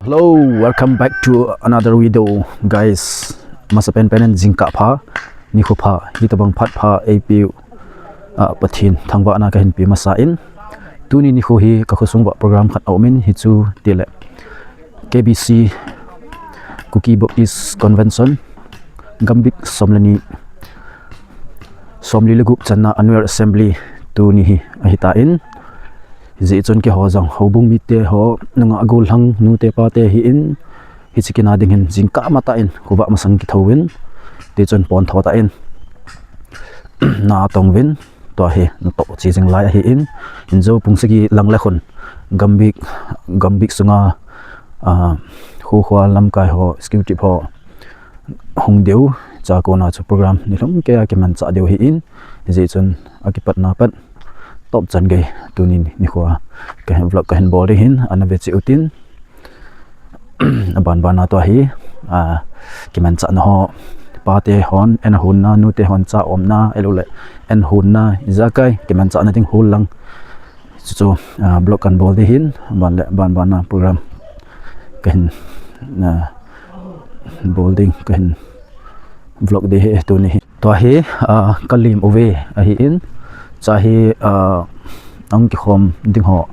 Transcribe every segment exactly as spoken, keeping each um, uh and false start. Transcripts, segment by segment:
Hello, welcome back to another video, guys. Masa penpen in jingkah pha, nikho pha, hitobang phat pha eipiu, ah, Pathen thangvahna kahin pe masa in. Tuni nikho hi kakhosung uva program khat aumin, hichu tile K B C, Kuki Baptist Convention, Gambik som le ni, somli le gup channa Annual Assembly tuni hi ahitan. Hijeh chun keiho jong houbung mite ho, nungah gollhang nute pate ahin, hiche kin a ding hin jingkah matah in khovah masang kithouvin, tichun pon thotah in na tonguvin, tua hi natoh che jing lai ahin, injo pung sagi lang le khun Gambik, Gambik sunga, ah, khokho lamkai ho, executive ho, hung diu, chua kona chu program nilhum keiya kimanchah diu ahin, hijeh chun akipatna pat topchan gei tuni nikho a kahin vlog kahin bol ding ahin, ana ve cheh utin, aban bana tua hi, ah, kimanchahna ho, pate hon, en honna, nute hon cha omna, ahilouleh en honna, ijakai kimanchahna ding hol lang. Chu chu, ah, vlog kahin bol ding ahin, aban le, aban bana program kahin, ah, bol ding, kahin vlog ding ahi tuni hi. Tua hi, ah, ka lim uve ahin, cha hi, ah, ahung kikhom ding ho,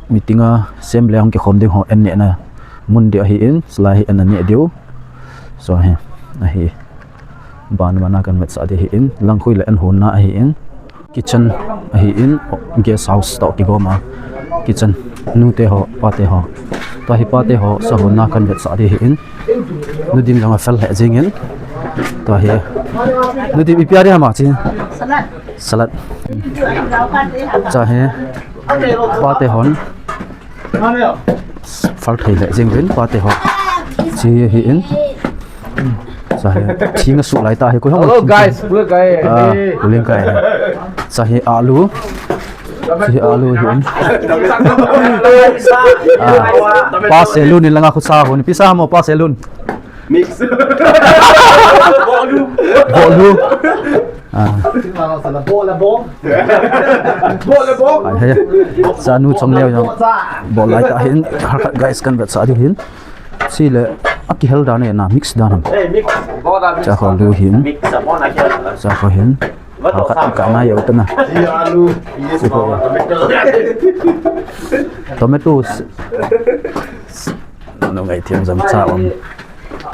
meeting a sem le ahung kikhom ding ho, en nehna mun ding ahin, chulai hi en aneh diu. So hi, ahi. Aban bana kahin vetsah ding ahin, langkhui le en honna ahin. Kitchen ahin, guest house toh kigom a. Kitchen, nute ho, pate ho. Tua hi pate ho, sa honna kahin vetsah ding ahin. Nu Dim jong afel lheh jengin. Tua hi. Nu Dim ipi a ding ham a chi? Salad. Salad. Cha hi. Pate hon. Fal thei lheh jeng uvin pate ho. Chi ahin. Sa hi, thing asuh lai tah hi, koi hong Hello, thing guys. Pula kai. Ah, hey. Puling kai. Sa hi alu. Sa hi alu ahin. Ah, pa Selun in langa khu sa hon. Ipi sa mo pa Selun. Mix. Bolu. Bolu. Ah. Bol le bom. Bol le bom. Ai, he. Sa nu chong neo jong. Bol lai tah ahin, harkhat guys kahin vetsah ding ahin. Chule, akihel dan e na, mix dan ham. Eh, mix. Bol a mix. Cha kho lu ahin. Mix a bol a kihel. Cha kho ahin. Harkhat kana yo tana. Iya lu. Yes, bol a tomato. Tomatoes. Nungai thiam jam cha om.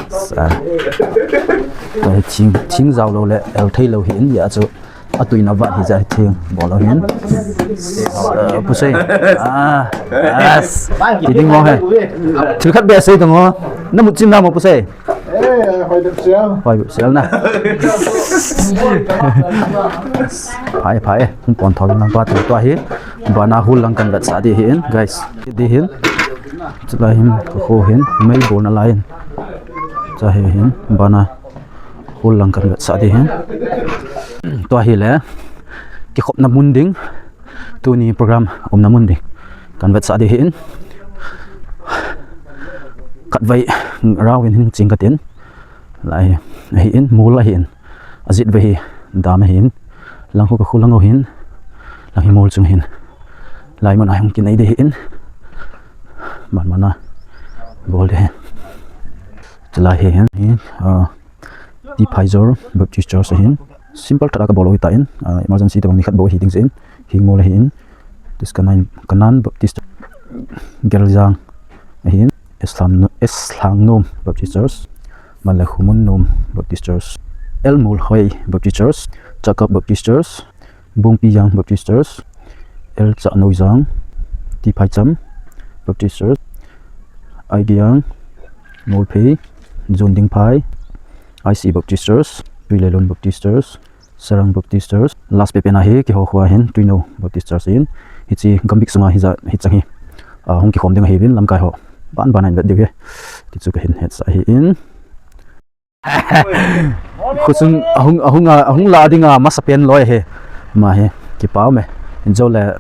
Sa. Tua hi thing, thing jao lou le, el thei lou ahin, hijeh chun. Atui na vat hijeh hin thing bol lou ahin. Sa, pusei. Ah, yes. Kiding mo he. Thil khat beh sei tong o. Na mut chim na mo pusei. Eh, hoi bep sial. Hoi bep sial na. Phai, phai. Hung pon thou lang pa tu tua hi. Bana hol lang kahin vetsah ding ahin, guys. Ding ahin. Chulai hin, ka kho hin, mei bolna lai hin. Cha hi hin, bana hol lang kahin vetsah ding ahin. Tua hi le, kikhopna mun ding, tuni program umna mun ding kahin vetsah ding ahin. Khatvei rao in hin ching katin. Lai hi, ahin, mol ahin. Ajit vei hi, dam ahin. Lang khu ka khu lang u hin. Lang hi mol chung hin. Lai mun a hung kinei ding ahin. Man man a. Bol ding ahin. Chulai hi hin. Hi, ah, T. Phaijor Baptist Church ahin. Simple tah a ka bol u ahitan. Ah, emergency tabang nikhat bol u ahi ding jeh in. Hi mol ahin. Tis Kanan, Kanan Baptist Geljang ahin. Islam, Islangnom Baptist Church. Male Khumunnom Baptist Church. Elmulhoi Baptist Church. Chakap Baptist Church. Bungpiyang Baptist Church, L. Chahnoijang, T. Phaicham Baptist Church, Aigiang, Molphei, Jundingphai, I C Baptist Church, Tuilelun Baptist Church, Sarang Baptist Church, last pepen a hi keiho kho a hin Tuinou Baptist Church in, hiche Gambik sunga hijat hichang hi, ah, hung kikhom ding ahiuvin lamkai ho. Ban ban a in vet diu ahi. Tichu kahin hetsah ahin. Khuchung ahung, ahung a, ahung la dinga masapen loi ahi. Ama hi, kipah ume. Injo le,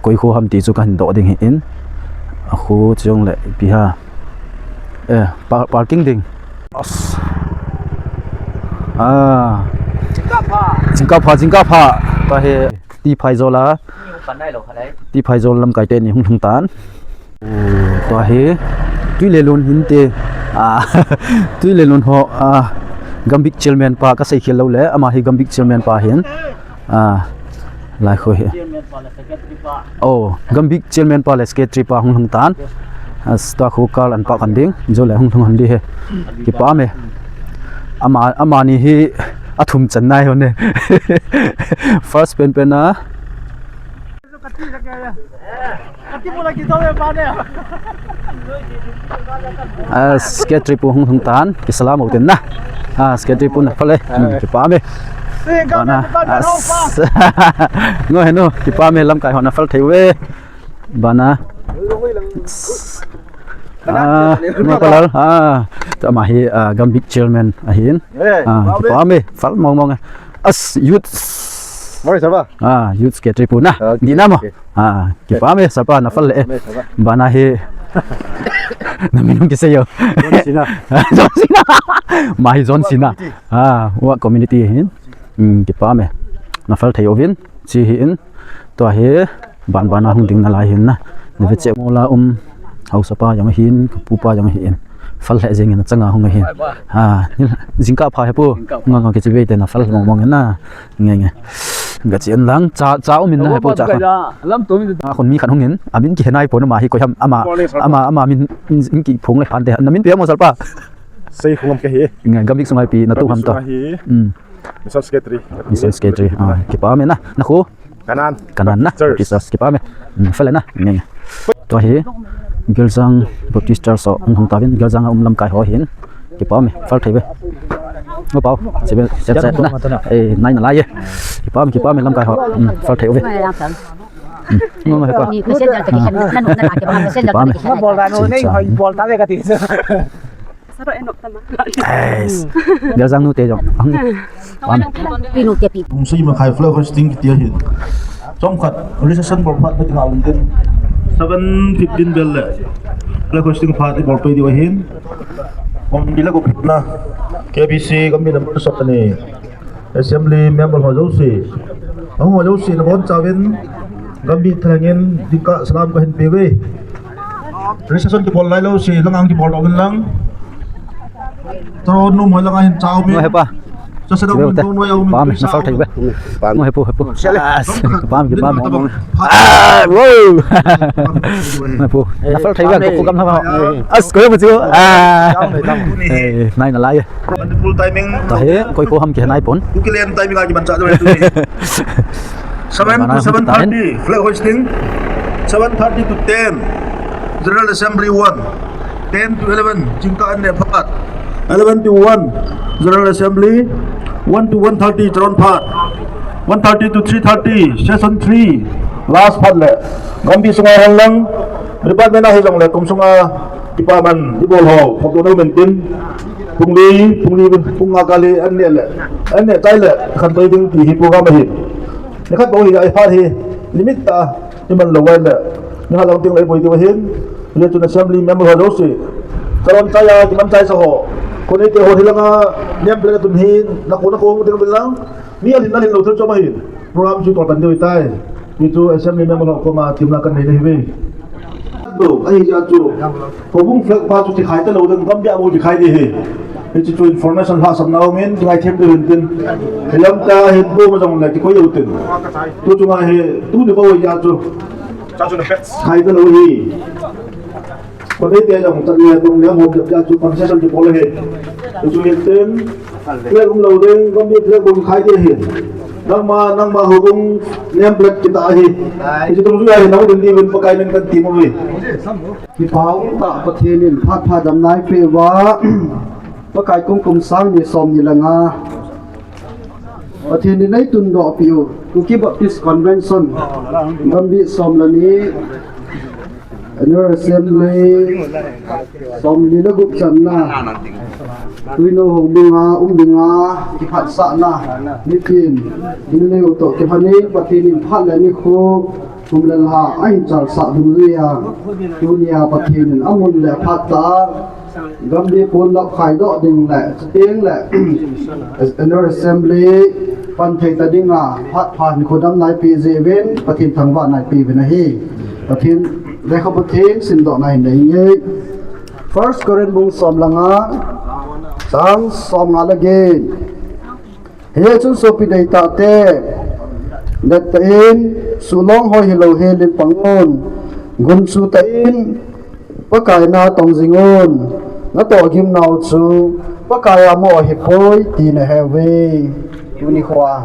koi kho ham ti chu kahin doh ding ahin. Akhu chong le, ipi ham. Eh, pa-, parking ding. As. Ah. Jingkah pha, jingkah pha. Tua hi, T. Phaijol a. T. Phaijol lamkai teni hung lhung tan. Tua hi Tuilelun hinte, a, Tuilelun ho, a, Gambih chairman pa kasei khel lou le, ama hi Gambih chairman pa hin. A, lai khu hi. Oh, Gambih chairman pa le secretary pa hung lhung tan. A, tua khu kal an pa kan ding, jo le hung lhung han di he. Kipah me. Ama, amani hi athum chan nai ho ne. First pen pen a. A, secretary pu hung lhung tan, kisalam ho tin na. A, secretary pu na phal e, hmm, kipah me. Bana, a, ngo he nu, kipah me lamkai ho na phal thei uve. Bana. A, ngo palal, a, tu ama hi, a, Gambih chairman ahin. A, kipah me, phal mong mong e. As, youth. Mari saba. A, youth secretary pu na. Okay, di na mo. Okay. A, kipah me, sapa na phal le. Kipah me, sapa. Bana hi. Na min hung kisei o. John Cena. John Cena. Ama hi John Cena. Community. A, wa community hin. Hmm, kipah me. Na phal thei uvin. Chi hi in. Tua hi. Ban ban a hung ding nalai hin na. Na ve che mo la um. Haosa pa jong hin, ka pu pa jong hin. Phal le jeng in achang a hung hin. A, jingkah pha he pu. Jingkah pha. Nga nga kichi ve te na phal mong mong na. Nge, nge. Ga chi an lang, cha, cha um in na he pu cha khan. Lam to min. A, khun mi khan hung in, amin kihe nai pon ama hi koi ham, ama, ama, ama min, in kiphong le phan te, na min pe mo sal pa. Sei khong am ke hi. Nge, Gambih sungai pi na tu ham to. Gambih sungai hi. Hmm. Mission Secretary. Mission Secretary. A, kipah me na, na khu. Kanan. Kanan na. Baptist Church. Baptist Church, kipah me. Hmm, phal le na. Nge, nge. Tua hi, Geljang Baptist Church so, hung hung tauvin, Geljang a um lamkai ho hin. Kipah me, phal thei uve. Ngo pau, sebe, sebe, sebe na. Eh, nai nalai e. Kipah me, kipah me lamkai ho. Hmm, phal thei uve. Hmm, ngo, ngo he pa. Ni messenger te kihen, na nu, na na ke pa messenger te kihen. Kipah me. Bol ra nu, nei hoi bol ta ve ka ti. Saro enok tama. Yes. Geljang nu te jong. Hung. Pi nu te pi. Kum sei ma khai flag hoisting kiti ahin. Chomkhat reception bol phat na kinga um tin. Seven fifteen bel le. Flag hoisting phat i bol pei diu ahin. Kum bila ko phitna. K B C Gambih number sot ni. Assembly member ho jouse. Ahung ho jouse nabonchauvin. Gambih thalheng in jingkah salam kahin pe uve. Reception kibol lailou se, lang ang kibol uvin lang. Toro num hoi lang ahin cha umin. Ngo he pa. Cha se dong mun noi umin. Kipah me, na phal thei uve. Ngo he pu, he pu. Kipah me, kipah me. Ah, wow. Ngo he pu. Na phal thei uve, ko, ko gam na ba. As, ko mo chu. Ah. Eh, nai nalai e. Full timing. Tua hi, koi ko ham kihe nai pon. Kuki len timing a kimanchah ding ahi. Seven to seven thirty, flag hoisting. Seven thirty to ten, General Assembly one. Ten to eleven, jingkah an neh phat. Eleven to one, General Assembly. One to one thirty, charon phat. One thirty to three thirty, session three, last phat le. Gambih sunga hung lang, department a hijong le, kum sunga department, department ho, phot dona um in tin. Pungli, pungli, pung nga kali, an neh le, an neh chai le, khantou ding ti hi program ahi. Nikhat bou hi, a phat hi, limit tah, iman lou vai le, nikhat lang ding le boi diu ahin, le chun assembly member ho jouse. Charon chai a, kiman chai sa ho. Koni te ho hi langa, nem ple tun hi, na ko na ko ding bil lang, mi alhin alhin lou thil chom ahin. Program chu tol tan diu tai. Hichu assembly member ho koma themna kan nei ahi ve. Do, ahi jeh chu. Houbung flag pa chu kikhai talou ding, Gambih a bou kikhai ding ahi. Hichu chu information lhahsamna umin, kingaithem diu hin tin. Hilam ta hin bou ma jong le kikoi u tin. Tu chunga hi, tuni bou ahi jeh chu. Khai talou hi. Koi te jong chat le tong le hom jep ja chu concession kibol ahi. Chu hin tin, flag um lou ding, Gambih flag bou khai ding ahi. Nangma, nangma houbung name plate kita ahi. Hichu tong ju ahi, nau din diuvin Pakai min kan ti mo ahi. Kipah tah Pathen in phat pha damna eipeh uva. Pakai kum kum sang ni som ni le nga. Pathen in eitundoh peh u. Kuki Baptist Convention. Gambih som le ni. Annual Assembly, som ni le gup channa, Tuinou hou dinga, um dinga, kiphatsahna, mitin, in neo toh kiphanin, Pathen in phat le nikho, kum le lha, ahin chalsah dungjuiya, tunia Pathen in amun le phat tah a, Gambih pon lap khaidoh ding le, chuteng le, Annual Assembly, pan thei ta dinga, phat pha nikho damna eipeh jeh uvin, Pathen thangvahna eipeh uvin ahi. Pathen Lekhabu theng simdohna hin nei nge. First Corinth bung som le nga, chang som nga le get. Hichun sopi deitahte, dettah in, sulong hoi hilou helin pangun, gunchu tah in, Pakai na tong jingun, natoh gimnau chu, Pakai a mo ahipoi, tina heuve. Tuni khoa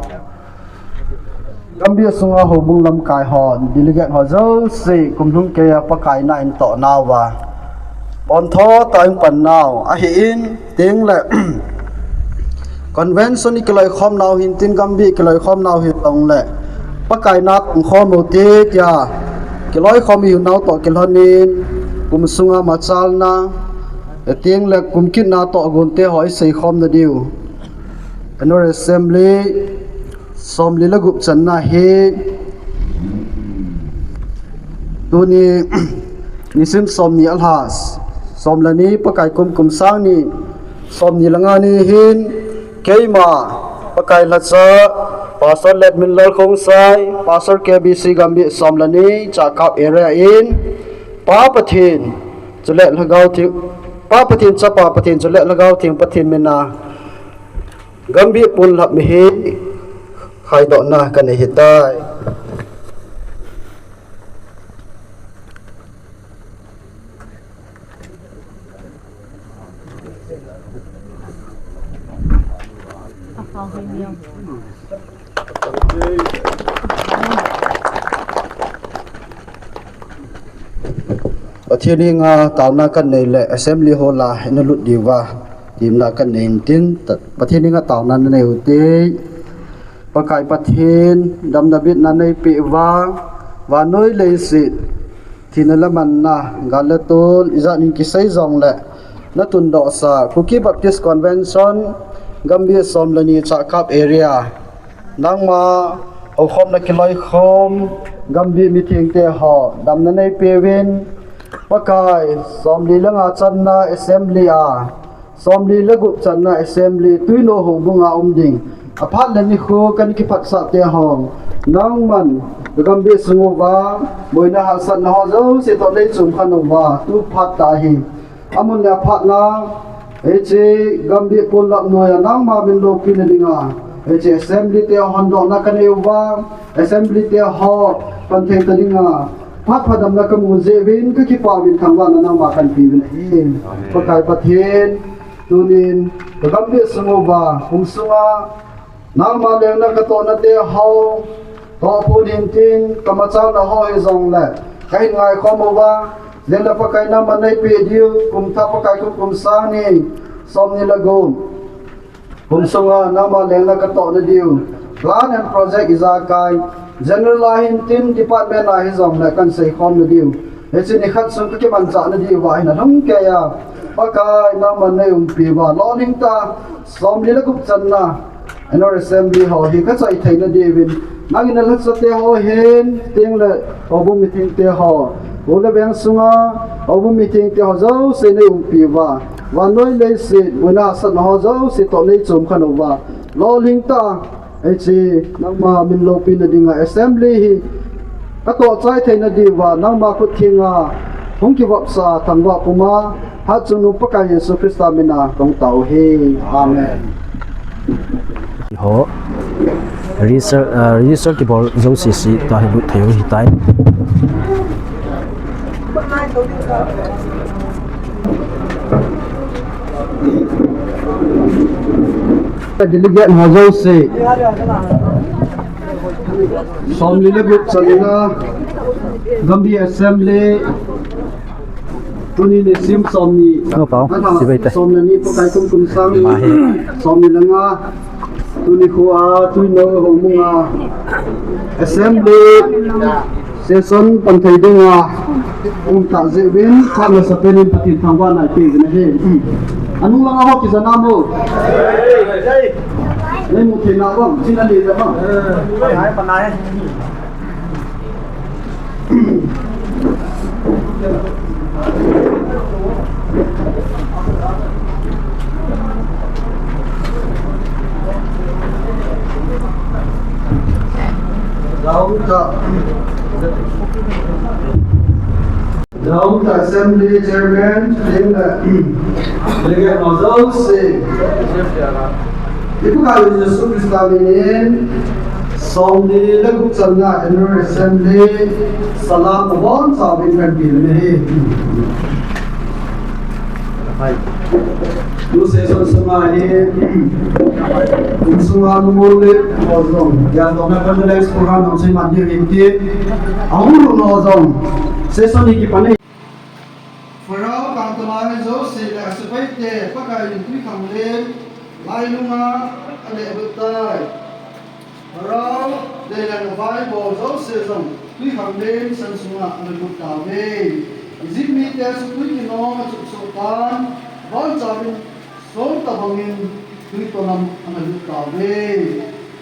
Gambih sunga houbung lamkai ho, delegate ho jouse, kum lhung keiya Pakai na in toh nauva, pontho tah in pan nau ahin, tengle convention i kiloikhom nau hintin, Gambih kiloikhom nau hijongle, Pakai na tongkhom u te tia kiloikhom i hiu nau toh kilhonin, kum sunga machalna, tengle kum kitna toh gunte ho i seikhom nadiu. Annual Assembly, somli le gup channa hi, tuni, nisim somni alha, som le ni, Pakai kum kum sang ni, somni le nga ni hin, keima, Pakai lhacha, Pastor Letminlal Khongsai, Pastor K B C Gambih som le ni, Chakap area in, Pa Pathen, chule Lhagao Theng, Pa Pathen, Chapa Pathen, chule Lhagao Theng Pathen mina, Gambih pon lhap mi hi khaidohna kanei hitai. Pathen henga taona kanei le assembly hall a ina lut diuva, temna kanei intin, Pathen henga taona nanei u te. Pakai Pathen, damna bitna neipeh uva, vannoi leiset, thina le manna, gal le tol, ijat in kisei jongle, natundohsa, Kuki Baptist Convention, Gambih som le ni Chakap area, nangma houkhomna kiloikhom, Gambih mithengte ho, damna neipeuvin, Pakai, somli le nga channa assembly a, somli le gup channa assembly, Twinouho houbunga um ding, aphat le nikho kana kiphatsah te ho, nangman, Gambih sung uva, boina hahsatna ho jouse toh neichom khen uva, tu phat tah hi, amun le aphat na, hiche Gambih pon lhap noiya nangma min loupina dinga, hiche assembly te hondohna kanei uva, assembly te ho panthei ta dinga, phat pha damna kamu jeh uvin kakipah uvin, thangvahna nangma kahin pe uvin ahi. Pakai Pathen, tunin, ka Gambih sung uva, kum sunga, nangma lengna katohna te ho, toh pon hintin, kamachalna ho hijongle, kahin ngaikhom uva, lengna Pakai nangman neipeh diu, kum thah Pakai kum, kum sang ni, somni le gup. Kum sunga nangma lengna katohna diu, plan and project ijakai, general a hintin department a hijongle kahin seikhom nadiu. Hiche nikhat sung kakimanchah nadiuva hin alhung keiya, Pakai nangman neiumpi uva, lolhing tah a, somli le gup channa, Annual Assembly ho hi kachoi theina diuvin, nangin nalhacha te ho hin, tengle, houbung mithengte ho, u le veng sunga, houbung mithengte ho jouse neiumpi uva, vannoi leiset, boina hahsatna ho jouse toh neichom khen uva, lolhing tah a, hiche, nangma min loupina dinga assembly hi, katoh chai theina diuva, nangma khut thenga, hung kivopsa, thangvah puma, Hatchungnung Pakai Jesu Christa mina kahung tao uhi. Amen. Ho, register, ah, register kibol jouse jouse, tua hi lut thei u ahitai. Delegate ho jouse, somli le gup channa Gambih Assembly, tuni nisim somni, no, pao, alha, sibai te. Som le ni Pakai kum, kum sang ni, somni le nga, tuni khoa, Twinouho houbunga, assembly session panthei dinga, um tah jeh uvin, phat masapen in Pathen thangvahna ipe uvin ahi. Anung langa ho kija nam o. Neimu thei nau vang, chin ale ja vang. Assembly Chairman, Delegate ho jouse, i Pakaiyu Jesu Christa minin, somni le gup channa Annual Assembly salam abonchauvin kahin pe ahi. Tuni session sunga hi, kum sunga numol le ho jong, gel dohna condolence program hung sei man diu ahi ti, ahung lut ho jong, session hi kipan ahi. Pharao kangtalai jouse le asepaite Pakaiyin twikhanglen lailunga alehlut tai. Pharao deilen avaibol jouse jong twikhanglen san sunga alutlut tauve. Egypt mite chu twi kinong achup soh tan, abonchauvin som tobangin twi tolam analut tauve.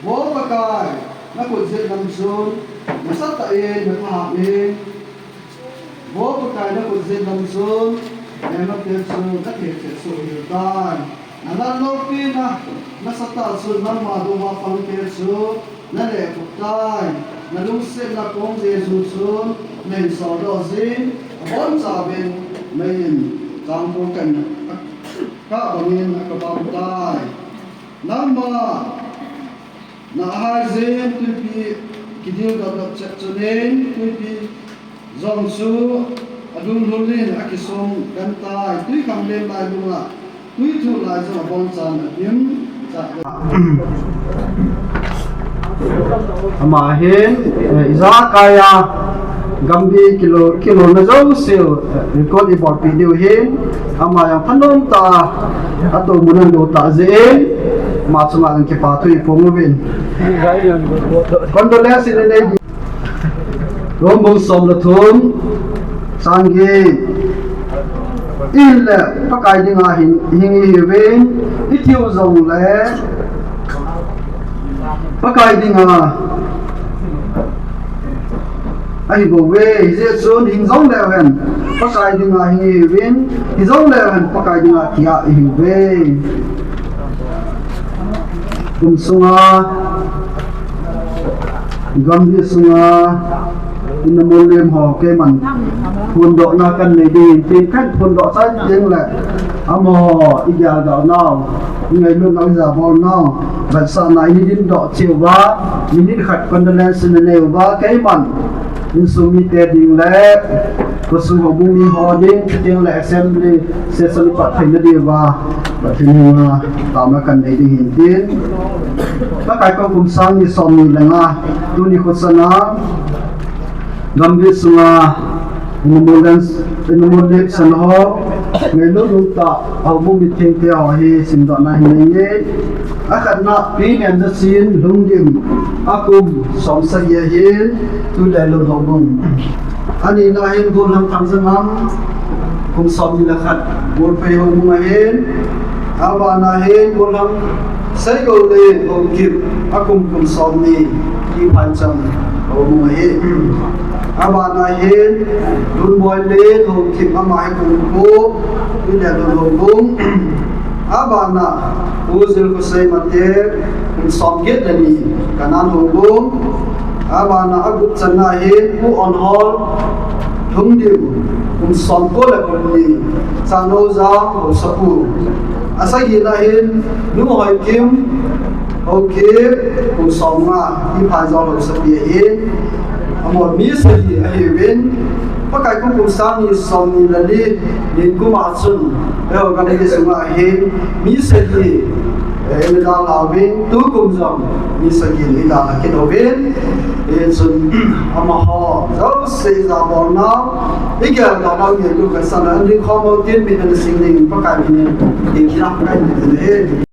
Vo Pakai, nakhut jet lam chun nasatah in nathahat in. Vo Pakai, nakhut jet lam chun melmate chu nathepset soh hel tai. Nalah loupina nasatah chun nangma dou a pangte chu nalehkhup tai. Nalungsetna kong Jesu chun nahin soldoh jin, abonchauvin meiyin changpol kah bangin akabang tai. Nangma nahhai jin twipi kidil dotdot chet chun in, twipi jong chu adunglhun in akisong gan tai. Twikhanglen lailunga twithu lai jong abonchan adim. Ama hin, eh, ijakai a gamgi kilo, kilona jouse, eh, record ibolpeh diu ahin, ama jong thanom tah a, atoh mun a alo tah jeh in, ama chunga jong kipa thu iphong uvin. Condolence in anei. Rom bung som le thum, chang get. Ihinle Pakai dinga hin, hing ihiuvin, ithiu jongle Pakai dinga ahi bouve. Hijeh chun hing jongleu hen Pakai dinga hing ihiuvin, thi jongleu hen Pakai dinga thi a ihiuve. Kum sunga, gamgi sunga, in a mol lem ho keiman phondohna kahin nei ding, tin kahin phondoh chai teng le, amaho igeldoh nau, ingailutnau, ijabolnau, vetsahna in idindoh cheh uva, minute khat condolence in anei uva, keiman insung mite ding le khosung houbung mi ho ding, chuteng le assembly session ipat theina diuva, Pathen henga taona kahin nei ding ahin tin. Pakai kum sang ni somni le nga, tuni khosung a gamgi sunga in a mol lem, in a mol lem san ho, ngailut umtah a houbung mithengte ho hi simdohna hin nei inge. Akhatna, Pi Nemjachin Lhungdim, akum som sagi ahin, Tuileilun houbung. Anina hin Gollhang Thangjangam, kum somni le khat, Golphei houbung ahin. Abana hin Gollhang Seigolen Haokip, akum kum somni, Tiphaicham houbung ahi. Abana hin Lunboilen Haokip, ama hi kum ko, Tuileilun houbung. Abana Pu Jilkhosei Matep, kum somget le ni, Kanan houbung. Abana agup channa hin Pu Onhol Lhungdim, kum somko le kum ni, Chanouja Haosapu. Asagina hin Nu Hoikim Haokip, kum somnga, Tiphaijol Haosapi ahin. Amaho mi sagi ahiuvin, Pakai kum kum sang ni somni le li, nikum a chun, eiho gamgi sunga hin mi sagi, eh, eidalhauvin, tukum jong mi sagi eidalha kit uvin. Hichun amaho jouse ijabolnau, igeldohnau, ngailut kasah nau, ahin khom utin, min ana sing ding Pakai minin, tin kahin nei ahi.